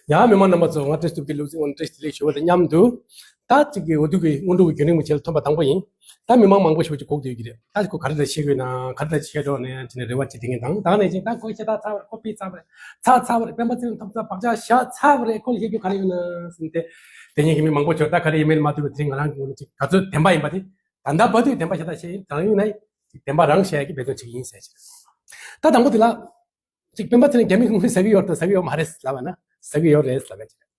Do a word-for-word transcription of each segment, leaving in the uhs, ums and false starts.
ཡ། མི་མང་རྣམ་པ་ཚོ། ང་བཀྲ་ཤིས་ཐུབ་ཀྱི་ལུགས་སྲིད་ངོ་བཀྲ་ཤིས་བདེ་ལེགས་ཞུ་བ་དང་མཉམ་དུ། ད་གཅིག་གི་འོས་བསྡུ་གི་སྔོན་འགྲོ་གི་བརྒྱུད་རིམ་གྱི་ཆེད་ལ་ཐོན་པ་དང་པོ་ཡིན། ད་མི་མང་མང་པོ་ཞིག་ཅིག་གོ་བསྡད་ཡོད་ཀྱི་རེད། ད་ཁོ་ག་རེ་ལ་བཤད་དགོས་ན། ག་རེ་ལ་བཤད་འགྲོ་ནས་ཅི་ནས་རེ་བ་ཅིག་དེ་ངས་དང་། ད་ནས་ཅིག་ད་ཁོ་ཤ་ཚ་ཚ་བ་རེད། ཁོ་པི་ཚ་བ་རེད། ཚ་ཚ་བ་རེད། སྤེན་པ་ཚེ་རིང་ཐོབ་ཚ་བག་ཆགས་ཤ་ཚ་བ་རེད། ཁོ་ལ་བཤད་རྒྱུ་ག་རེ་ཡོད་ན་ཟེར་ཏེ། དེ་ཉིད་ཀྱི་མི་མང་པོ་ཚོས་ད་ག་རེ་ཡིན་མིན་མ་ཐུབ་པའི་དེ་རིང་ང་རང་གི་ངོས་ནས་ཅིག་ག་ཚོད་བདེན་པ་ཡིན་པ་དེ། ད་ལྟ་བར་དུ་བདེན་པ་ཤ་ཚ་བཤད་ཡིན། དང་ཡིན་ན་ཅིག་བདེན་པ་རང་བཤད་ཡ་གི་འབད་བརྩོན་བྱེད་ཀྱི་ཡིན་ཟེར་ཅིག་ད་དང་པོ་དེ་ལ། ཅིག་སྤེན་པ་ཚེ་རིང་རྒྱ་མི་གི་དངུལ་ཟ་གི་ཡོད་དང་ཟ་གི་ཡོད་མ་རེད་ལབ་པ་ན། ཟ་གི་ཡོད་རེད་ལབ་ཡ་ཅིག་རེད།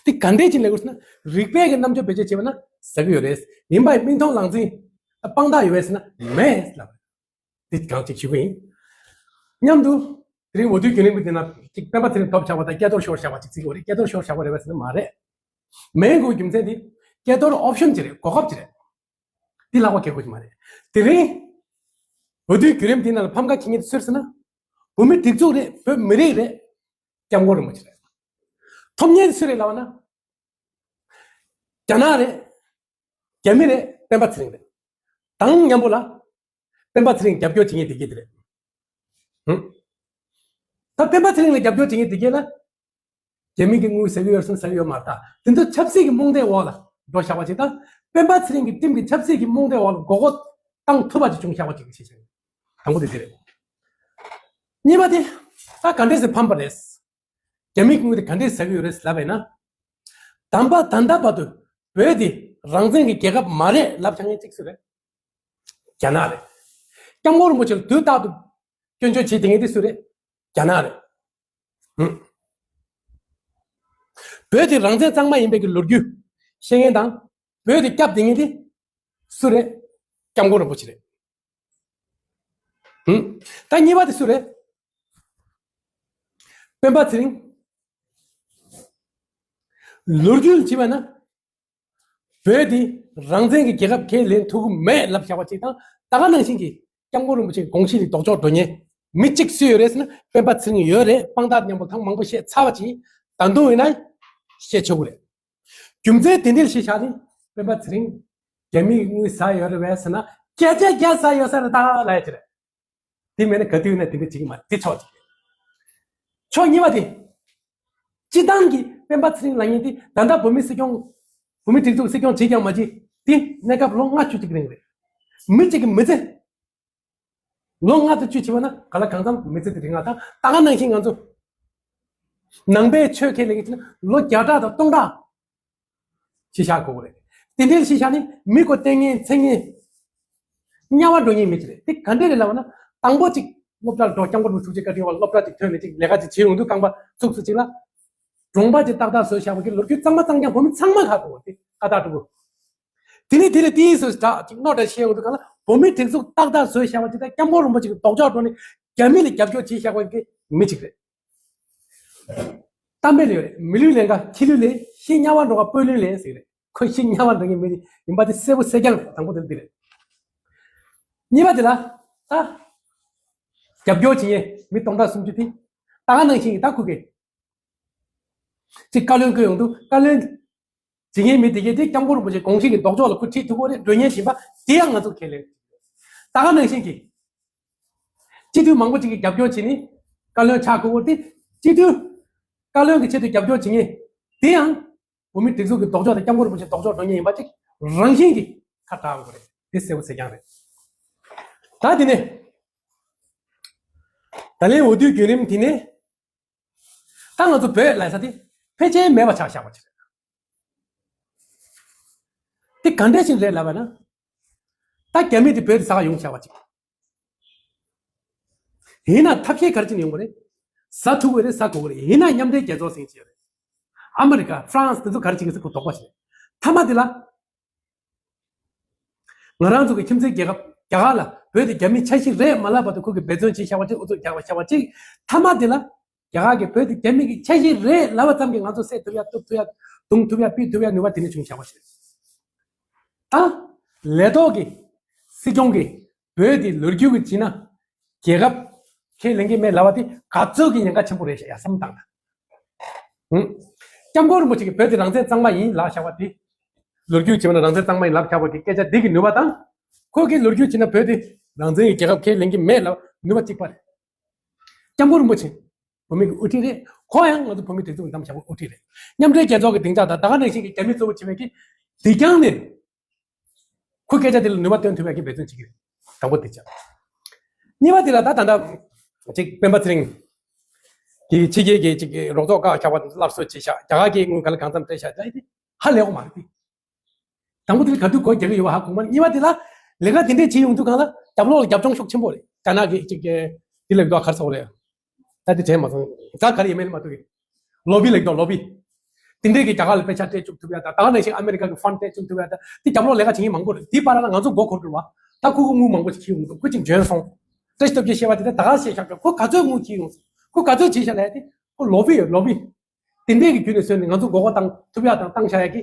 དེ་ག་འདྲས་ཅིག་ལབ་དགོས་ཟེར་ན། རིགས་པས་ཀྱི་རྣམ་དཔྱོད་བེད་སྤྱོད་བྱས་པ་ན་ཟ་གི་ཡོད་རེད། ཡིན་པ་ཡིན་མིག་མཐོང་ལག་ཟིན་དཔང་རྟགས་ཡོད་རེད་ཟེར་ན་མེད་ལབ་རེད། དེ་གང་ཅིག་ཞུ་གི་ཡིན། མཉམ་དུ་དེ་རིང་འོས་བསྡུའི་བརྒྱུད་རིམ་གྱི་དེ་ན་ཅིག་སྤེན་པ་ཚེ་རིང་ཐོབ་བཞག་པ་དང་སྐལ་རྡོར་ཤོར་བཞག་པ་ཅིག་བརྩི་གི་ཡོད་རེད། སྐལ་རྡོར་ཤོར་བཞག་པ་རེད་པས་ཟེར་ན་མ་རེད། མེད་དགོས་རྒྱུ་མཚན་དེ། སྐལ་རྡོར་ཨོབ་ཤན་ཅིག་རེད། གོ་སྐབས་ཅིག་རེད། འདི་ལྷག་པ་གལ་དགོས་ཀྱི་མ་རེད། དེ་རིང་འོས་བསྡུའི་བརྒྱུད་རིམ་འདི་ནང་ལ་ཕམ་ཁ་ཁྱེར་མཁན་དེ་སུ་རེད་ཟེར་ན། བོད་མི་སྒྲིག་འཛུགས་རེད། བོད་མི་རིགས་རེད། སྐྱབས་མགོན་རིན་པོ་ཆེ་རེད། ཐོབ་མཁན་དེ་སུ་རེད་ལབ་ན། རྒྱ་ནག་རེད། རྒྱ་མི་རེད། སྤེན་པ་ཚེ་རིང་རེད། དང་མཉམ་པོ་ལ། སྤེན་པ་ཚེ་རིང་རྒྱབ་སྐྱོར་བྱེད་མཁན་དེ་གྱད་དེ་རེད། ཧུམ། ད་སྤེན་པ་ཚེ་རིང་ལ་རྒྱབ་སྐྱོར་བྱེད་མཁན་དེ་གྱད་ལ། རྒྱ་མི་གི་དངུལ་ཟ་གི་ཡོད་སོང་ཟ་གི་ཡོད་མ་རེད། ད་དེ་ཚོ་ཆབ་སྲིད་ཀྱི་རྨོངས་དད་འོག་ལ་འགྲོ་བཞག་པ་ཅིག་དང་། སྤེན་པ་ཚེ་རིང་གི་ཁྲིམས་ཀྱི་ཆབ་སྲིད་ཀྱི་རྨོངས་དད་འོག་ལ་མགོ་སྐོར་བཏང་ཐུབ་པ་ཅིག་བྱུང་བཞག་པ་ཅིག་ཞེས་བྱ། དང་པོ་དེ་དེ་རེད། གཉིས་པ་དེ། ད་ག་འདྲས་སེ་ཕམ་པ་རེད། རྒྱ་མིའི་དངུལ་དེ་ག་འདྲས་ཟ་གི་ཡོད་རེད་ལབ་པས་ན། དམ་པ་ད་ལྟ་བར་དུ་བོད་དེ་རང་བཙན་གྱི་རྒྱལ་ཁབ་མ་རེད་ལབ་བཞག་མཁན་གཅིག་སུ་རེད། རྒྱ་ནག་རེད། སྐྱབས་མགོན་རིན་པོ་ཆེ་ལ་དུས་རྟག་ཏུ་སྐྱོན་བརྗོད་བྱེད་བསྡད་མཁན་དེ་སུ་རེད། རྒྱ་ནག་རེད། ཧུམ། བོད་དེ་རང་བཙན་གཙང་མ་ཡིན་པའི་གི་ལོ་རྒྱུས་བཤད་མཁན་དང་། བོད་དེ་སྐྱབས་བསྡད་མཁན་དེ་སུ་རེད། སྐྱབས་མགོན་རིན་པོ་ཆེ་རེད། ཧུམ། ད་གཉིས་པ་དེ་སུ་རེད། སྤེན་པ་ཚེ་རིང་། ལོ་རྒྱུས་བྱས་པ་ན། བོད་འདི་རང་བཙན་གྱི་རྒྱལ་ཁབ་ཁས་ལེན་ཐུབ་ཀྱི་མེད་ལབ་བཞག་པ་ཅིག་དང་། ད་ག་ནང་བཞིན་གྱི་སྐྱབས་མགོན་རིན་པོ་ཆེའི་དགོངས་གཞི་ལས་ལྡོག་ཕྱོགས་འགྲོ་མཁན་མི་གཅིག་སུ་ཡོད་རེད་ཟེར་ན། སྤེན་པ་ཚེ་རིང་ཡོད་རེད། དཔང་རྟགས་མཉམ་པོ་ཐེངས་མང་པོ་བཤད་ཚར་བ་ཅིག་ཡིན། ད་དུང་ཡིན་ན་བཤད་ཆོག་གི་རེད། རྒྱུ་མཚན་དེ་འདྲ་ཞིག་བཞག་ནས་སྤེན་པ་ཚེ་རིང་རྒྱ་མིའི་དངུལ་ཟ་ཡོད་རེད་པས་ཟེར་ན། བརྒྱ་ཆ་བརྒྱ་ཟ་ཡོད་ས་རེད་ད་ལབ་ཡ་ཅིག་རེད། དེ་མེད་ན་ག་དུས་ཡིན་ན་དེ་འདྲ་བྱེད་ཀྱི་མ་རེད། དེ་ཕྱོགས་གཅིག་རེད། ཕྱོགས་གཉིས་པ་དེ། སྤྱི་བཏང་གི་སྤེན་པ་ཚེ་རིང་ལབ་མཁན་དེ་ད་ལྟ་བོད་མི་སྲིད་སྐྱོང་། བོད་མི་སྒྲིག་འཛུགས་སྲིད་སྐྱོང་བྱེད་ཀྱང་མ་བྱེད་དེ་གནས་སྐབས་ལོ་ལྔ་བཅུ་གཅིག་རིང་རེད། མི་གཅིག་གི་མི་ཚེ་ལོ་ལྔ་བཅུ་གཅིག་བྱས་པ་ན་ག་ལ་གང་འཚམ་མི་ཚེ་དེ་རིང་ང་དང་། ད་ག་ནང་བཞིན་ང་ཚོ་ནང་པའི་ཆོས་ཁས་ལེན་མཁན་བྱས་ན་ལོ་བརྒྱ་ཕྲག་དང་སྟོང་ཕྲག་ཅིག་བཞག་དགོས་ཀྱི་རེད། དེ་འདྲའི་ཞིག་བཞག་ནས་མི་ཁོ་བསྟེན་མཁན་འཚེ་མཁན་དམྱལ་བ་འགྲོ་མཁན་མི་ཅིག་རེད། དེ་ག་འདྲ་རེད་ལབ་ན། དང་པོ་ཅིག་སློབ་གྲྭར་འགྲོ། སྐྱབས་མགོན་རིན་པོ་ཆེ་བཀའ་དྲིན་འོག་སློབ་གྲྭ་ཅིག་ཐོན་ནས་ཅིག་ལས་ཀ་ཅིག་བྱེད་ཡོང་དུས། རྐང་པ་བཙུགས་སུ་ཅིག་ལ། གྲོང་པ་ཅིག་ཏག་ཏག་བཟོས་བཞག་པ་གི་ལོ་རྒྱུས་གཙང་མ་གཙང་རྐྱང་བོད་མི་ཚང་མ་ཧ་གོ་བ་དེ་ཀ་དག་འགྲོ་གི། དེ་ནས་དེ་ལ་ཏིས་སུ་དྲག་ཅིག་རྣོ་དྲག་བཤད་ཡོང་དུས་ག་ལ། བོད་མི་སྒྲིག་འཛུགས་ཏག་ཏག་བཟོས་བཞག་པ་ཅིག་དང་། སྐྱབས་མགོན་རིན་པོ་ཆེ་གི་ལྡོག་ཕྱོགས་འགྲོ་ནས་རྒྱ་མི་ལ་རྒྱབ་སྐྱོར་བྱས་བཞག་པ་གི་མི་ཅིག་རེད། གཏམ་དཔེ་ལ་ཡོད་རེད། མི་ལུས་ལེན་དཀའ་ཁྱི་ལུས་ལེན། ཤི་དམྱལ་བར་འགྲོ་དཀའ་སྤོ་ལུས་ལེན་ཟེར་གི་རེད། ཁོ་ཤི་དམྱལ་བར་འགྲོ་མཁན་མི་རེད། ཡིན་པ་དེ་གསལ་པོ་གསལ་རྐྱང་རེད། དང་པོ་དེ་འདི་རེད། གཉིས་པ་དེ་ལ་ད་རྒྱབ་སྐྱོར་བྱེད་མཁན་མི་སྟོང་ཕྲག་སུམ་ཅུ་དེ་ད་ག་ནང་བཞིན་གྱི་ད་ཁུ་གེ་ཅིག་བཀའ་བློན་བསྐོས་ཡོང་དུས། བཀའ་བློན་བྱེད་མཁན་མི་དེ་གས་དེ་སྐྱབས་མགོན་རིན་པོ་ཆེ་དགོངས་གཞི་གི་ལྡོག་ཕྱོགས་ལ་ཁོ་ཁྲིད་ཐུབ་ཀྱི་རེད། མགྲོན་གཉེར་བྱེད་པ་དེ་ཡང་ང་ཚོ་ཁས་ལེན། ད་ག་ནང་བཞིན་གྱི་སྤྱི་འཐུས་མང་པོ་ཅིག་གིས་རྒྱབ་སྐྱོར་བྱས་ནས་བཀའ་བློན་ཆགས་དགོས་ཀྱི་རེད། དེ་སྤྱི་འཐུས་བཀའ་བློན་གྱི་ཆེད་དུ་རྒྱབ་སྐྱོར་བྱེད་མཁན་དེ་ཡང་བོད་མི་སྒྲིག་འཛུགས་ཀྱི་ལྡོག་ཕྱོགས་དང་སྐྱབས་མགོན་རིན་པོ་ཆེ་ལྡོག་ཕྱོགས་འགྲོ་མཁན་ཡིན་པ་ཅིག་རང་བཞིན་གྱིས་ཁ་གྲག་དགོས་རེད། དེ་གསལ་པོ་གསལ་རྐྱང་རེད། ད་དེ་ནས་ད་ལན་འོས་བསྡུའི་བརྒྱུད་རིམ་དེ་ནས་ད་ང་ཚོ་བོད་ལབ་ས་དེ་ཕལ་ཆེར་མེད་པ་ཆགས་བཞག་པ་ཅིག་རེད། དེ་ག་འདྲ་ཞིག་རེད་ལབ་པ་ན། ད་རྒྱ་མི་དེ་བོད་དེ་ཟ་ག་ཡོང་བཞག་པ་ཅིག་ཡིན་ན་ཐབས་ཤེས་ག་རེ་བྱས་ནས་ཡོང་གི་རེད། ཟ་ཐུབ་ཀྱི་རེད། ཟ་དགོས་ཀྱི་རེད། ཡིན་ན་མཉམ་འབྲེལ་རྒྱལ་ཚོགས་ཟེར་གྱི་ཡོད་རེད། ཨ་མི་རི་ཀ། ཧྥ་རན་སི། དེ་ཚོ་ག་རེ་བྱེད་ཀྱི་ཟེར་ཁོ་དོགས་པ་བྱེད། མཐའ་མ་དེ་ལ། ང་རང་ཚོ་གི་ཁྱིམ་མཚེས་རྒྱལ་ཁབ་རྒྱ་གར་ལ་བོད་དེ་རྒྱ་མིའི་ཆ་ཤས་རེད་མ་ལབ་བར་དུ་ཁོ་གིས་འབད་བརྩོན་བྱས་བཞག་པ་ཅིག་ཨུ་ཚུགས་རྒྱག་པ་བཞག་པ་ཅིག་མཐའ་མ་དེ་ལ་རྒྱ་གར་གྱིས་བོད་དེ་རྒྱ་མི་གི་ཆ་ཤས་རེད་ལབ་པ་ཙམ་གྱིས་ང་ཚོ་བསད་ཐུབ་ཡ། གཏུབ་ཐུབ་ཡ། རྡུང་ཐུབ་ཡ། ཕུད་ཐུབ་ཡ་ནུས་པ་དེ་ནས་བྱུང་བཞག་པ་ཞིག་རེད། ད་ལས་ཐོག་གི་སྲིད་སྐྱོང་གིས་བོད་དེ་ལོ་རྒྱུས་ཀྱི་བྱས་ན་རྒྱལ་ཁབ་ཁས་ལེན་གྱི་མེད་ལབ་པ་དེ་ག་ཚོད་ཀྱི་ཉེན་ཁ་ཆེན་པོ་རེད་ཤག་ཡ་བསམ་བཏང་ན། ཧུམ། སྐྱབས་མགོན་རིན་པོ་ཆེ་གིས་བོད་དེ་རང་བཙན་གཙང་མ་ཡིན་ལབ་བཞག་པ་དེ། ལོ་རྒྱུས་བྱས་པ་ན་རང་བཙན་གཙང་མ་ཡིན་ལབ་བཞག་པ་གི་སྐད་ཆ་འདི་གི་ནུས་པ་དང་། ཁོ་གིས་ལོ་རྒྱུས་བྱས་ན་བོད་དེ་རང་བཙན་གྱི་རྒྱལ་ཁབ་ཁས་ལེན་གྱི་མེད་ལབ་ནུས་པ་གཅིག་པ་རེད། སྐྱབས་མགོན་རིན་པོ་ཆེ་ བུད་མེད་ཀྱི་དབུ་ཁྲིད་རེད། ཁོ་ཡང་ང་ཚོ་བུད་མེད་སྒྲིག་འཛུགས་འདེམས་བྱ་བའི་དབུ་ཁྲིད་རེད། མཉམ་འབྲེལ་རྒྱལ་ཚོགས་ཀྱི་སྡིངས་ཆ་དང་ད་ག་ནང་བཞིན་གྱི་རྒྱ་མི་གཙོ་བོ་བྱེད་པའི་གི་དེ་རྐྱང་ནས། ཁོ་སྐད་ཆ་དེ་ལ་ནུས་པ་བཏོན་ཐུབ་ཡག་གི་འབད་བརྩོན་བྱེད་ཀྱི་རེད། དང་པོ་དེ་བྱ། གཉིས་པ་དེ་ལ་ད་ད་ལྟ་ཅིག་སྤེན་པ་ཚེ་རིང་གི་ཕྱི་རྒྱལ་གྱི་ཅིག་རོགས་ཚོགས་ཁག་ཁྱབ་པ་སླར་གསོ་བྱེད་ཤག་རྒྱ་གར་གྱི་དངུལ་ག་ལ་གང་འཚམ་སྤྲད་ཤག་ལབ་དེ་ཧ་ལས་འོ་མ་རེད་དེ། དང་པོ་དེ་ལ་ག་དུས་གོ་རྒྱག་གི་ཡོད་པ་ཧ་གོ་མ་རེད། གཉིས་པ་དེ་ལ་ལས་ཀ་དེ་འདྲས་བྱེད་ཡོང་དུས་གང་ལ་རྒྱབ་ལོགས་ལ་རྒྱབ་ལྗོངས་ཤུགས་ཆེན་པོ་རེད། རྒྱ་ནག་གི་ཅིག་དེ་ལ་འདུག་ག་རེ་ཟེར་དགོས་རེད། ད་དེ་དྲན་མ་སོང་། ད་ག་རེ་ཡིན་མིན་མ་གཏོགས་ཀྱི། ལོ་བི་ལེགས་དོ་ལོ་བི། དེ་འདྲས་ཀྱི་རྒྱ་གར་ལ་དཔེ་ཆ་སྤྲད་བཅུག་ཐུབ་ཡ་ད། ད་ག་ནང་བཞིན་ཨ་མེ་རི་ཀ་གི་ཕན་སྤྲད་བཅུག་ཐུབ་ཡ་ད། དེ་རྒྱབ་ལོགས་ལས་ཀ་བྱེད་མཁན་མང་པོ་རེད། དེ་བར་ལ་ང་ཚོ་མགོ་འཁོར་འགྲོ་བ། ད་ཁོ་ཁོ་དངུལ་མང་པོ་ཞིག་ཁྱེར་ཡོང་འདུག་ཁོ་ཅིག་འཇོན་སོང་། བཀྲ་ཤིས་སྟོབས་རྒྱལ་བཤད་པ་དེ་ད་ད་ག་བཤད་བཞག་ཁོ་ག་ཚོད་དངུལ་ཁྱེར་ཡོང་། ཁོ་ག་ཚོད་བྱེད་བཞག་ལས་དེ་ཁོ་ལོ་བི་ཡོད་ལོ་བི། དེ་འདྲས་ཀྱི་བརྒྱུད་ནས་བཟོས་ནས་ང་ཚོ་མགོ་སྐོར་བཏང་ཐུབ་ཡ་དང་བཏང་བཞག་ཡ་གི་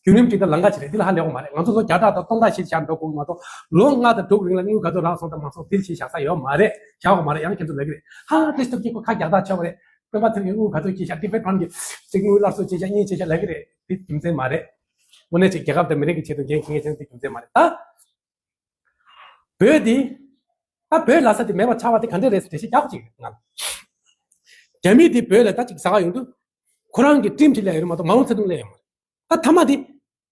བརྒྱུད་རིམ་གཅིག་དང་ལམ་ཁ་ཅིག་རེད། འདི་ལ་ཧ་ལས་འོ་མ་རེད། ང་ཚོ་ལོ་བརྒྱ་ཕྲག་དང་སྟོང་ཕྲག་ཞིག་བཞག་འགྲོ་དགོས་མ་གཏོགས་ལོ་ལྔ་དང་དྲུག་རིང་ལ་དངུལ་ག་ཚོད་རག་སོང་དང་མ་སོང་དེ་ཞིག་བཞག་ས་ཡོད་མ་རེད། བཞག་འོ་མ་རེད། ཡང་ཁྱེད་ཚོ་ལབ་གི་རེད། ཧ་ཏེ་སྟོབས་ཀྱིས་ཁོ་ཁ་རྒྱག་ཐག་ཆོད་པ་རེད། སྤེན་པ་ཚེ་རིང་དངུལ་ག་ཚོད་ཅིག་བཞག་ཏི་ཕེ་ཕན་གྱི་ཅིག་དངུལ་སླར་གསོ་ཅིག་བཞག་གཉིས་ཅིག་བཞག་ལབ་གི་རེད། དེ་རྒྱུ་མཚན་མ་རེད། དངོས་གནས་ཅིག་རྒྱལ་ཁབ་དང་མི་རིགས་ཀྱི་ཆེད་དུ་འགན་འཁྱེར་མཁན་ཅིག་དེ་རྒྱུ་མཚན་མ་རེད་ད། བོད་འདི། ད་བོད་ལབ་ས་དེ་མེད་པ་ཆགས་པ་དེ་ག་འདྲས་རེད་ཟེར་འགྲེལ་བཤད་རྒྱག་ཅིག་ང་ལ། རྒྱ་མི་དེ་བོད་ལ་ད་ཅིག་ཟ་ག་ཡོང་དུས། ཁོ་རང་གི་ཁྲིམས་ཅིག་སླེབས་ཡོད་རེད་མ་གཏོགས་མའོ་ཙེ་ཏུང་སླེབས་ཡོད་མ་རེད། ད་མཐའ་མ་དེ།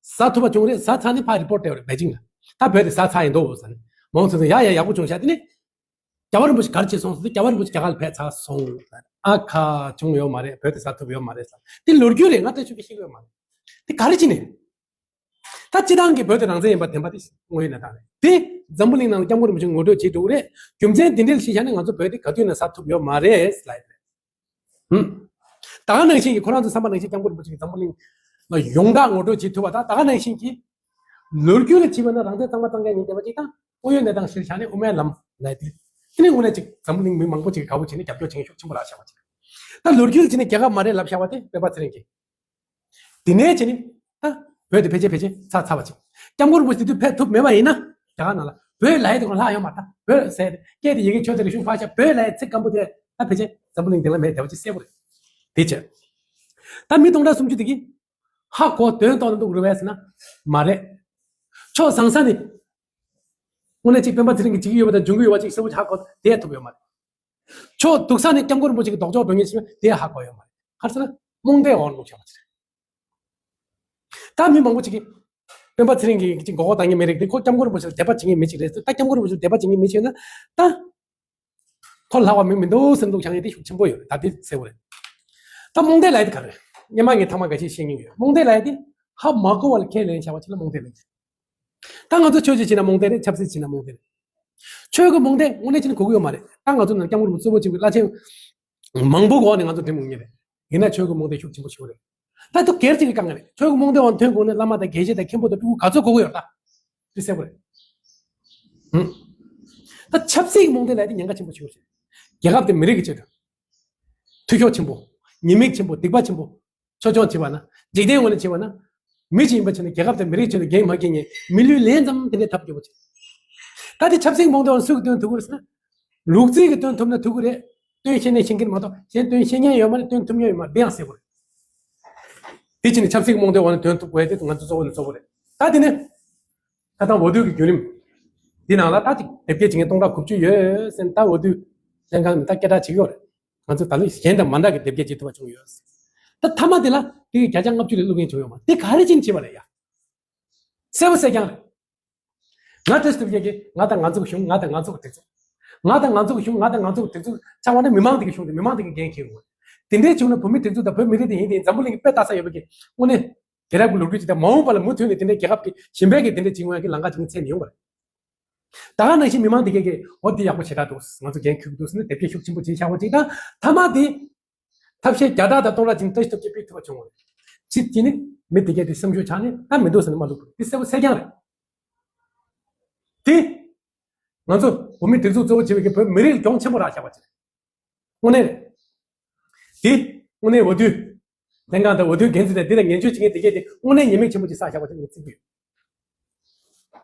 ཟ་ཐུབ་པ་བྱུང་རེད། ཟ་ཚར་ནས་ཕར་རི་པོར་སྤྲད་པ་རེད་པེ་ཅིང་ལ། ད་བོད་དེ་ཟ་ཚར་ཡིན་འདུག་ཟེར་ནས། མའོ་ཙེ་ཏུང་ཡ་ཡ་ཡག་པོ་བྱུང་ཤག་དེ་ནས། རྒྱལ་བ་རིན་པོ་ཆེ་ག་རེ་བྱས་སོང་ཟེར་དུས་རྒྱལ་བ་རིན་པོ་ཆེ་རྒྱ་གར་ལ་ཕེབས་ཚར་སོང་། ཨ་ཁ་བྱུང་ཡོད་མ་རེད། བོད་དེ་ཟ་ཐུབ་ཡོད་མ་རེད་ཟེར། དེ་ལོ་རྒྱུས་རེད། ང་ལྟ་ཆོས་ཀྱི་ཤེས་ཀྱི་ཡོད་མ་རེད། དེ་ག་རེ་བྱས་ནས། ད་སྤྱི་བཏང་གི་བོད་དེ་རང་བཙན་ཡིན་པ་བདེན་པ་དེ་དངོས་ཡོད་གནས་སྟངས་རེད། དེ་འཛམ་བུ་གླིང་ནང་ལ་སྐྱབས་མགོན་རིན་པོ་ཆེ་ངོ་སྤྲོད་བྱེད་འགྲོ་གི་རེད། རྒྱུ་མཚན་དེ་འདྲ་ཞིག་བཞག་ནས་ང་ཚོ་བོད་དེ་ག་དུས་ནས་ཟ་ཐུབ་ཡོད་མ་རེད་ལབ་ཡོད་རེད། ཧུམ། ད་ག་ནང་བཞིན་གྱི་ཁོ་རང་ཚོ་བསམ་པ་ནང་བཞིན་སྐྱབས་མགོན་རིན་པོ་ཆེ་གིས་འཛམ་བུ་གླིང་ལ་ཡོངས་གྲགས་ངོ་སྤྲོད་བྱེད་ཐུབ་པ་དང་ད་ག་ནང་བཞིན་གྱི་ལོ་རྒྱུས་ལ་བྱས་པ་ན་རང་བཙན་གཙང་མ་གཙང་རྐྱང་ཡིན་བསྡད་པ་ཅིག་དང་དངོས་ཡོད་གནས་སྟངས་གཞིར་བཞག་ནས་དབུ་མའི་ལམ་ལབ་དེ། དེ་ནས་དངོས་གནས་ཅིག་འཛམ་བུ་གླིང་མི་མང་པོ་ཅིག་གིས་དགའ་པོ་བྱས་ནས་རྒྱབ་སྐྱོར་བྱེད་མཁན་ཤུགས་ཆེན་པོ་རག་བཞག་པ་ཅིག་ད་ལོ་རྒྱུས་ལ་བྱས་ནས་རྒྱལ་ཁབ་མ་རེད་ལབ་བཞག་པ་དེ་སྤེན་པ་ཚེ་རིང་གིས། དེ་ནས་བྱས་ནས་ད་བོད་དེ་ཕལ་ཆེར་ཕལ་ཆེར་ཚར་ཚར་བ་ཅིག་སྐྱབས་མགོན་རིན་པོ་ཆེ་དེ་དུས་ཕེབས་ཐུབ་མེད་པ་ཡིན་ན་རྒྱ་གར་ནང་ལ་བོད་ལབ་ཡ་དེ་ཁོ་ལྷག་ཡོད་མ་རེད། ད་བོད་ཟེར་སྐད་དེ་ཡི་གེ་ཆོས་དེ་རིག་གཞུང་ཕར་བཞག་བོད་ལབ་ཡ་ཚིག་སྐམ་པོ་དེ་ད་ཕལ་ཆེར་འཛམ་བུ་གླིང་འདི་ལ་མེད་བསྡད་པ་ཅིག་གསལ་པོ་རེད། དེ་བྱས། ད་མི་སྟོང་ཕྲག་སུམ་ཅུ་དེ་གིས་ཧ་གོ་དོན་རྟོགས་ནས་འདུག་རེད་པས་ཟེར་ན་མ་རེད། ཕྱོགས་བཟང་ས་ནས་དངོས་གནས་ཅིག་སྤེན་པ་ཚེ་རིང་གི་བྱེད་ཀྱི་ཡོད་པ་དང་འབྱུང་གི་ཡོད་པ་ཅིག་གསལ་པོ་ཅིག་ཧ་གོ་བསྡད་ཐུབ་ཡོད་མ་རེད། ཕྱོགས་སྡུག་ས་ནས་སྐྱབས་མགོན་རིན་པོ་ཆེ་གི་ལྡོག་ཕྱོགས་འགྲོ་མཁན་ཞིག་དེ་ཧ་གོ་ཡོད་མ་རེད། ག་རེ་ཟེར་ན་རྨོངས་དད་འོག་ལ་བླུགས་བཞག་པ་ཅིག་རེད། ད་མི་མང་པོ་ཅིག་གིས་སྤེན་པ་ཚེ་རིང་གིས་ཅིག་མགོ་སྐོར་བཏང་མཁན་མི་རིགས་དེ་ཁོ་སྐྱབས་མགོན་རིན་པོ་ཆེ་ལ་དད་པ་བྱེད་མཁན་མི་ཅིག་རེད་ཟེར། ད་སྐྱབས་མགོན་རིན་པོ་ཆེ་ལ་དད་པ་བྱེད་མཁན་མི་ཅིག་ཡོད་ན་ད། ཁོ་ལྷག་པ་མི་མི་འདུག་ཟེར་འདུག་བྱ་ངན་དེ་ཤུགས་ཆེན་པོ་ཡོད་རེད། ད་དེ་གསལ་པོ་རེད། ད་རྨོངས་དད་ལབ་ཡ་དེ་ག་རེ་རེད། སྔོན་མ་ངས་ཐ་མ་འགའ་ཤས་བཤད་མྱོང་ཡོད། རྨོངས་དད་ལབ་ཡ་དེ་ཧ་མ་གོ་བ་ལ་ཁས་ལེན་བྱ་བ་ཅིག་ལ་རྨོངས་དད་ལབ་ཀྱི། ད་ང་ཚོ་ཆོས་བྱེད་བྱེད་ན་རྨོངས་དད་རེད། ཆབ་སྲིད་བྱེད་ན་རྨོངས་དད་རེད། ཆོས་ཀྱི་རྨོངས་དད་དངོས་གནས་བྱས་ན་གོ་གི་ཡོད་མ་རེད། ད་ང་ཚོ་ནང་སྐྱབས་མགོན་རིན་པོ་ཆེ་གཙོ་བོ་བྱས་པའི་བླ་ཆེན་མང་པོ་གོ་ནས་ང་ཚོ་འགྲིམ་ཡོང་མཁན་རེད། ཡིན་ན་ཆོས་ཀྱི་རྨོངས་དད་ཤུགས་ཆེན་པོ་ཞིག་རེད། ད་དུ་སྒེར་གཅིག་གི་དཀའ་ངལ་རེད། ཆོས་ཀྱི་རྨོངས་དད་འོག་ཐོན་དགོས་ནས་བླ་མ་དང་དགེ་བཤེས་དང་མཁན་པོ་དང་ཕྲུ་གུ་ག་ཚོད་གོ་གི་ཡོད་ད། དེ་གསལ་པོ་རེད། ཧུམ། ད་ཆབ་སྲིད་ཀྱི་རྨོངས་དད་ལབ་དེ་ཉེན་ཁ་ཆེན་པོ་ཞིག་རེད། རྒྱལ་ཁབ་དེ་མི་རིགས་ཀྱི་ཆེད་དུ། འཐུས་ཤོར་ཆེན་པོ། ཉེས་དམིགས་ཆེན་པོ། སྡིག་པ་ཆེན་པོ། ཆོས་སྐྱོང་བྱེད་པ་ན། འཇིག་རྟེན་ངོས་ནས་བྱེད་པ་ན། མི་ཅིག་ཡིན་པ་བྱས་ན་རྒྱལ་ཁབ་དང་མི་རིགས་ཆེད་དུ་འགན་མ་འཁྱེར་མཁན་མི་ལུས་ལན་ཙམ་དེ་འདྲའི་ཐབས་སྐྱོ་པོ་ཅིག་ད་དེ་ཆབ་སྲིད་རྨོངས་དད་འོག་སུས་ཀྱིས་སྟོན་ཐུབ་ཀྱི་རེད་ཟེར་ན། ལུག་རྫི་གིས་སྟོན་ཐུབ་ན་ཐུབ་ཀྱི་རེད། སྟོན་ཤེས་ནས་ཤེས་མཁན་མ་གཏོགས་གཞན་སྟོན་ཤེས་མཁན་ཡོད་མ་རེད། སྟོན་ཐུབ་མཁན་ཡོད་མ་རེད། དེ་ཡང་གསལ་པོ་རེད། དེ་ཕྱིན་ནས་ཆབ་སྲིད་རྨོངས་དད་འོག་ནས་སྟོན་ཐུབ་དགོས་དེ་ང་ཚོ་གཙོ་བོ་ནས་གཙོ་བོ་རེད། ད་དེ་ནས་ཁ་སང་འོས་བསྡུ་གི་བརྒྱུད་རིམ་འདི་ནང་ལ་ད་ཅིག་དེབ་སྐྱེལ་བྱེད་མཁན་སྟོང་ཕྲག་དགུ་བཅུ་ཡོད་ཟེར་ནས་ད་འོས་བསྡུ་ལྷན་ཁང་ནས་ད་སྐད་གྲགས་བྱེད་ཀྱི་ཡོད་རེད། ང་ཚོ་ད་ལོ་གཞན་དང་མ་འདྲ་གི་དེབ་སྐྱེལ་བྱེད་ཐུབ་པ་བྱུང་ཡོད། ད་མཐའ་མ་དེ་ལ་དེ་གི་བརྒྱ་ཆ་ལྔ་བཅུ་ལས་བླུག་མཁན་བྱུང་ཡོད་མ་དེ་ག་རེ་བྱས་ནས་བྱས་པ་རེད་ཡ། གསལ་པོ་གསལ་རྐྱང་རེད། ང་བཀྲ་ཤིས་སྟོབས་རྒྱལ་གྱིས་ང་དང་ང་ཚོ་གི་གཞུང་ང་དང་ང་ཚོ་གི་སྒྲིག་འཛུགས། ང་དང་ང་ཚོ་གི་གཞུང་ང་དང་ང་ཚོ་གི་སྒྲིག་འཛུགས་ཆགས་པ་ནི་མི་མང་དེ་གི་གཞུང་དེ་མི་མང་དེ་གི་འགན་འཁྱེར་དགོས། དེ་འདྲའི་བྱུང་ན་བོད་མི་སྒྲིག་འཛུགས་དང་བོད་མི་རིགས་དེ་ཡིན་དེ་འཛམ་བུ་གླིང་གི་དཔེ་ལྟ་ས་ཡོད་པ་གི་དངོས་གནས་དེ་རབས་ཀྱི་ལོ་རྒྱུས་ཅིག་དང་མ་འོངས་པ་ལ་མུ་མཐུད་ནས་དེ་འདྲའི་རྒྱལ་ཁབ་ཀྱི་གཞན་པའི་གི་དེ་འདྲའི་བྱེད་མཁན་གྱི་ལམ་ཁ་ཅིག་ནི་འཚོལ་ནས་ཡོང་བ་རེད། ད་ག་ནང་བཞིན་མི་མང་དེ་གས་ཀྱིས་འོ་དེ་ཡག་པོ་ཞེ་དྲག་འདུག་ང་ཚོ་འགན་འཁུར་གི་འདུག་ཟེར་ནས་དེབ་སྐྱེལ་ཤུགས་ཆེན་པོ་བྱས་བཞག་པ་ཅིག་དང་མཐའ་མ་དེ། ཐབས་ཤེས་བརྒྱ་ཕྲག་དང་སྟོང་ཕྲག་ཅིག་བཀྲ་ཤིས་སྟོབས་རྒྱལ་ཕེབས་ཐུབ་པ་བྱུང་བ་རེད། གཅིག་གིས་ནི་མི་དེ་གས་དེ་སེམས་ཤུགས་ཆག་ནས་ད་མི་འདུག་ཟེར་ནས་མ་བླུགས་དགོས། དེ་གསལ་པོ་གསལ་རྐྱང་རེད། དེ་ང་ཚོ་བོད་མི་སྒྲིག་འཛུགས་གཙོ་བོ་བྱེད་པའི་གི་བོད་མི་རིགས་ལ་གྱོང་ཆེན་པོ་རག་བཞག་པ་ཅིག་རེད། དངོས་གནས་རེད། དེ་དངོས་གནས་འོས་བསྡུ་ལྷན་ཁང་དང་འོས་བསྡུའི་འགན་འཛིན་དང་དེ་ལ་ངན་བྱུས་བྱེད་མཁན་དེ་གས་དེ་དངོས་གནས་ཉེས་དམིགས་ཆེན་པོ་ཅིག་བསགས་བཞག་པ་ཅིག་ངས་བརྩི་གི་ཡོད།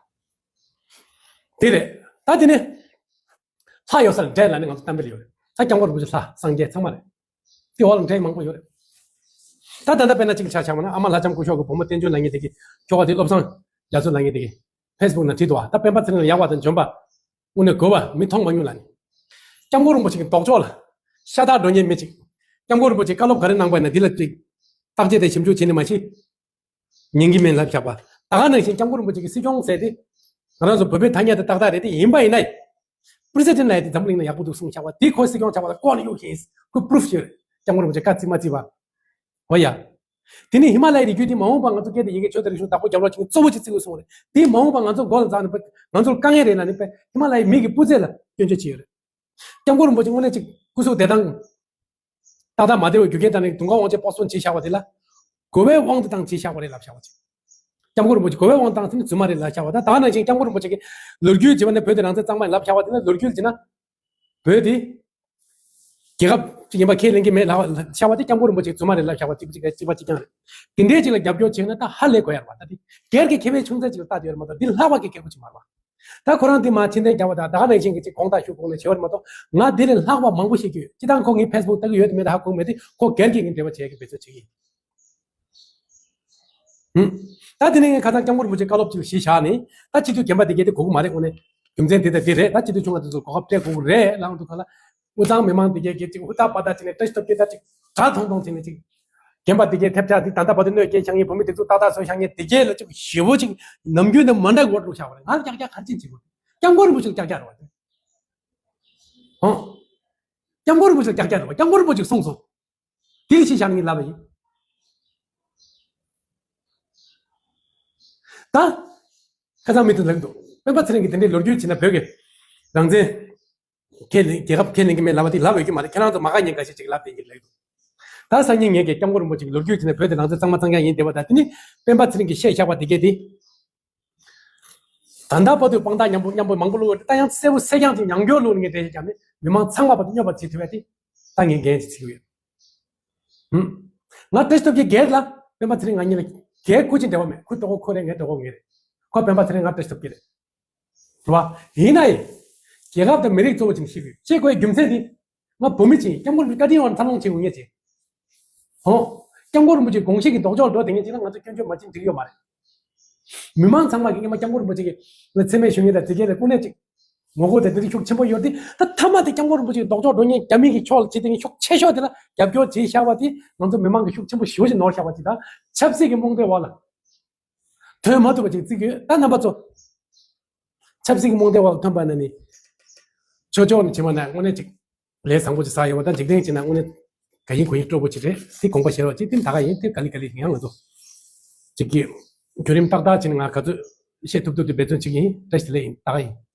དེ་རེད། ད་དེ་ནས་ལྷ་ཡོད་སར་འདྲེ་ལབ་ནས་ང་ཚོ་གཏམ་དཔེ་ལ་ཡོད་རེད། ད་སྐྱབས་མགོན་རིན་པོ་ཆེ་ལྷ་སངས་རྒྱས་ཚང་མ་རེད། དེ་འོག་ལ་འདྲེ་མང་པོ་ཡོད་རེད། ད་ད་ལྟ་དཔེར་ན་གཅིག་ཆ་བཞག་པ་ན་ཨ་མ་ལྷ་ལྕམ་སྐུ་ཞབས་ཀྱི་བུ་མོ་བསྟན་ཆོས་ལབ་མཁན་དེ་གི་ཁྱོ་ག་དེ་བློ་བཟང་རྒྱ་མཚོ་ལབ་མཁན་དེ་གི་ཕེ་སི་བུག་ནང་བྲིས་འདུག་བ། ད་སྤེན་པ་ཚེ་རིང་ལ་ཡག་པ་དང་འཇོན་པ་དངོས་གནས་དགོས་པ་མི་མཐོང་མ་མྱོང་ལབ་ནས། སྐྱབས་མགོན་རིན་པོ་ཆེ་གི་ལྡོག་ཕྱོགས་ལ་ ཤ་སྟག་འགྲོ་མཁན་མི་གཅིག་སྐྱབས་མགོན་རིན་པོ་ཆེ་བཀའ་སློབ་ག་རེ་གནང་པ་ཡིན་ན་འདི་ལ་ཅིག་བརྟག་དཔྱད་དང་ཞིབ་འཇུག་བྱས་ནས་མ་གཞི་ཉན་གྱི་མིན་ལབ་བཞག་པ། ད་ག་ནང་བཞིན་སྐྱབས་མགོན་རིན་པོ་ཆེ་གི་སྲིད་སྐྱོང་ཟེར་ཏེ་ང་རང་ཚོ་བོད་པའི་ཐ་སྙད་དེ་ཏག་ཏག་རེད། དེ་ཡིན་པ་ཡིན་ན་president་ལ་ཡ་དེ་འཛམ་བུ་གླིང་ན་ཡག་པོ་འདུག་གསུངས་བཞག་པ་དེ་ཁོ་སྲིད་སྐྱོང་བྱ་བ་ལ་ལྐོག་ནས་གཡུག་ཤིང་ཁོས་proof་བྱོས། སྐྱབས་མགོན་རིན་པོ་ཆེ་བཀའ་བརྩི་མ་བརྩི་བ། འོ་ཡ། དེ་ནས་ཧི་མ་ལ་ཡའི་རི་རྒྱུད་དེ་མ་འོངས་པ་ང་ཚོ་སྐད་དང་ཡི་གེ་ཆོས་དང་རིག་གཞུང་བདག་པོ་རྒྱབ་རོགས་བྱེད་མཁན་གཙོ་བོ་ཅིག་བརྩི་དགོས་གསུངས་རེད། དེ་མ་འོངས་པ་ང་ཚོ་མགོ་ལ་འཛག་ནས་ང་ཚོར་དཀའ་ངལ་རེད་ལབ་ནས་ཧི་མ་ལ་ཡའི་མི་གི་སྤུས་ཚད་ལ་སྐྱོན་བརྗོད་བྱས་ཡོད་རེད། སྐྱབས་མགོན་རིན་པོ་ཆེ་དངོས་གནས་ཅིག་སྐུ་གཟུགས་བདེ་ཐང་། ཏག་ཏག་མ་བདེ་བའི་རྒྱུ་རྐྱེན་དང་ནི་དུང་དཀར་དབང་ཆེན་postpone་བྱས་བཞག་པ་དེ་ལ། གོ་བའི་དབང་དུ་བཏང་བྱས་བཞག་པ་རེད་ལབ་བཞག་པ་ཅིག་སྐྱབས་མགོན་རིན་པོ་ཆེ་གོ་བའི་དབང་བཏང་ཟིན་རྫུན་མ་རེད་ལབ་བཞག་པ་དང་། ད་ག་ནང་བཞིན་སྐྱབས་མགོན་རིན་པོ་ཆེ་གིས་ལོ་རྒྱུས་བྱས་པ་ནི་བོད་དེ་རང་བཙན་གཙང་མ་ཡིན་ལབ་བཞག་པ་དེ་ལ་ལོ་རྒྱུས་བྱས་ན། བོད་དེ་རྒྱལ་ཁབ་ཅིག་ཡིན་པ་ཁས་ལེན་གྱི་མེད་ལབ་བཞག་པ་དེ་སྐྱབས་མགོན་རིན་པོ་ཆེ་རྫུན་མ་རེད་ལབ་བཞག་པ་གཅིག་པ་གཅིག་གཅིག་པ་གཅིག་རྐྱང་རེད། དེ་འདྲའི་ཅིག་ལ་རྒྱབ་སྐྱོར་བྱས་ན་ད་ཧ་ལས་དགོས་ཡ་རེད་པ། ད་དེ་སྒེར་གྱི་ཁེ་ཕན་ཆུང་ཙག་ཅིག་ལ་ལྟ་དེ་ཡོད་རེད་མ་གཏོགས་འདི་ལྷག་པ་གི་སྐད་ཆ་ཅིག་མ་རེད་པ། ད་ཁོ་རང་དེ་མ་ཕྱིན་ཐེངས་རྒྱབ་པ་དང་ད་ག་ནང་བཞིན་གྱི་ཅིག་དགོངས་དག་ཞུ་དགོངས་ལ་བྱེད་པ་རེད་མ་གཏོགས། ང་དེ་ལས་ལྷག་པ་མང་པོ་བཤད་རྒྱུ་ཡོད། སྤྱིར་བཏང་ཁོ་ངའི་Facebook་ལྟ་གི་ཡོད་དམ་མེད་དམ་ཧ་གོ་གི་མེད་དེ། ཁོ་སྒེར་གྱི་ངའི་འབྲེལ་བ་བྱེད་ཀྱི་འབད་རྩོལ་བྱེད་ཀྱི་ཡིན། ཧུམ། ད་དེ་ནས་ངས་ཁ་སང་སྐྱབས་མགོན་རིན་པོ་ཆེ་བཀའ་སློབ་ཅིག་གཞི་བཞག་ནས། ད་སྤྱི་འཐུས་རྒན་པ་དེ་གས་དེ་གོ་གི་མ་རེད། དངོས་གནས་རྒྱུ་མཚན་དེ་དང་དེ་རེད། ད་སྤྱི་འཐུས་ཆུང་བ་དེ་ཚོ་གོ་སྐབས་སྤྲད་དགོས་ཀྱི་རེད་ལབ་འདུག་ག་ལ། དབུས་གཙང་མི་མང་དེ་གས་ཀྱིས་ཅིག་ཧུར་ཐག་པ་ཐག་བྱས་ནས་བཀྲ་ཤིས་སྟོབས་རྒྱལ་ད་ཅིག་གྲ་ཐུང་ཐུང་བྱས་ནས་ཅིག་རྒན་པ་དེ་གས་ཐེབས་ཆག་དེ་ད་ལྟ་བར་དུ་གནོད་སྐྱེལ་བཞག་མཁན། བོད་མི་སྒྲིག་འཛུགས་ཏག་ཏག་བཟོས་བཞག་མཁན་དེ་གས་ལ་ཅིག་ཞེ་པོ་ཅིག་ནམ་རྒྱུན་དང་མ་འདྲ་བའི་འོག་ལ་བཞག་པ་རེད། ང་ལ་ཀྱག་ཀྱག་ག་རེ་བྱེད་བྱེད་དགོས། སྐྱབས་མགོན་རིན་པོ་ཆེ་ལ་ཀྱག་ཀྱག་རེད་བ་དེ། ཧོ། སྐྱབས་མགོན་རིན་པོ་ཆེ་ལ་ཀྱག་ཀྱག་རེད་བ། སྐྱབས་མགོན་རིན་པོ་ཆེས་གསུངས་སོང་། དེ་ལ་གཞི་བཞག་ནས་ངས་ལབ་པ་ཡིན། ད། ཁ་སང་མི་དེ་ལབ་འདུག་སྤེན་པ་ཚེ་རིང་གིས་དེ་འདྲའི་ལོ་རྒྱུས་བྱས་ན་བོད་ཀྱི་རང་བཙན་ཁས་ལེན། རྒྱལ་ཁབ་ཁས་ལེན་གྱི་མེད་ལབ་པ་དེ་ལབ་འོས་ཀྱི་མ་རེད། ཁྱེད་རང་ཚོ་མ་དགའ་ཉེས་འགའ་ཞིག་ཅིག་ལབ་བསྡད་ཀྱི་ལབ་འདུག་ད་སང་ཉིན་ངས་ཀྱི་སྐྱབས་མགོན་རིན་པོ་ཆེ་གི་ལོ་རྒྱུས་བྱས་ན་བོད་དེ་རང་བཙན་གཙང་མ་གཙང་རྐྱང་ཡིན་བསྡད་པ་དང་། དེ་ནི་སྤེན་པ་ཚེ་རིང་གིས་བཤད་བཞག་པ་དེ་གས་དེ། ད་ལྟ་བར་དུ་དཔང་རྟགས་མཉམ་པོ་མཉམ་པོ་མང་པོ་བླུགས་ཡོད་དེ། ད་ཡང་གསལ་པོ་གསལ་རྐྱང་ཅིག་ཉམས་འགྱུར་བླུགས་ནས་དེ་བྱས་ཀྱང་ནི་མི་མང་ཚང་མ་བར་དུ་སྙོབ་པ་བྱེད་ཐུབ་ཡ་དེ་ད་ངས་འགན་ཅིག་འཁྱེར་གྱི་ཡོད། ཧུམ། ང་བཀྲ་ཤིས་སྟོབས་རྒྱལ་སྒེར་ལ་སྤེན་པ་ཚེ་རིང་ང་གཉིས་ལ་སྒེར་སྐུ་མཁྱེན་འབྲེལ་བ་མེད། ཁོའི་ལྟོ་གོས་ཁོ་རེད། ངའི་ལྟོ་གོས་ངའི་རེད། ཁོ་སྤེན་པ་ཚེ་རིང་། ང་བཀྲ་ཤིས་སྟོབས་རྒྱལ་རེད། རེད་བ། ཡིན་ན་ཡང་རྒྱལ་ཁབ་དང་མི་རིགས་གཙོ་བོ་བྱས་ནས་བཤད་དགོས། བཤད་དགོས་རྒྱུ་མཚན་དེ། ང་བོད་མི་ཅིག་ཡིན། སྐྱབས་མགོན་རིན་པོ་ཆེ་བཀའ་དྲིན་འོག་ནས་འཚར་ལོངས་བྱེད་འོང་མཁན་ཅིག་ཧོ། སྐྱབས་མགོན་རིན་པོ་ཆེ་དགོངས་གཞི་གི་ལྡོག་ཕྱོགས་འགྲོ་བསྡད་མཁན་ཅིག་ལ་ང་ཚོ་སྐྱོན་བརྗོད་མ་བྱེད་འགྲིག་ཡོད་མ་རེད། མི་མང་ཚང་མ་གིས་སྔོན་མ་སྐྱབས་མགོན་རིན་པོ་ཆེ་གི་ལ་མཚན་སྨད་ཞུ་མཁན་དང་དེ་གས་ལ་དངོས་གནས་ཅིག་ངོ་རྒོལ་དང་དེ་འདྲ་ཤུགས་ཆེན་པོ་ཡོད་དེ། ད་མཐའ་མ་དེ་སྐྱབས་མགོན་རིན་པོ་ཆེ་གི་ལྡོག་ཕྱོགས་འགྲོ་མཁན་རྒྱ་མི་གི་ཕྱོགས་ལ་བྱེད་བསྡད་མཁན་ཤུགས་ཆེ་ཤོས་དེ་ལ་རྒྱབ་སྐྱོར་བྱས་བཞག་པ་དེ་ང་ཚོ་མི་མང་གིས་ཤུགས་ཆེན་པོ་ཞེ་པོ་ཅིག་ནོར་བཞག་པ་ཅིག་དང་། ཆབ་སྲིད་ཀྱི་རྨོངས་དད་འོག་ལ་ཐོན་མ་ཐུབ་པ་ཅིག་བརྩི་གི་ཡོད། ད་རྣམ་པ་ཚོ། ཆབ་སྲིད་ཀྱི་རྨོངས་དད་འོག་ལ་ཐོན་པ་ན་ནི། ཕྱོགས་ཕྱོགས་ནས་བྱས་པ་ན་དངོས་གནས་ཅིག་ལས་བཟང་པོ་ཅིག་བསགས་ཡོད་པ་དང་། འཇིག་རྟེན་ཅིག་ན་དངོས་གནས་ག་ཡིན་གོ་ཡིན་སྤྲོ་པོ་ཅིག་རེད། དེ་དགོངས་པ་བཞེས་རོགས་གྱིས། དེ་ད་ག་ཡིན། དེ་ག་ལེ་ག་ལེ་ཡང་ང་ཚོ་ཅིག་གི་བརྒྱུད་རིམ་ཏག་ཏག་ཅིག་ནི་ང་ག་ཚོད་བཤད་ཐུབ་ཐུབ་དེ་འབད་བརྩོན་བྱེད་ཀྱི་ཡིན། བཀྲ་ཤིས་བདེ་ལེགས་ཡིན། ད་ག་ཡིན།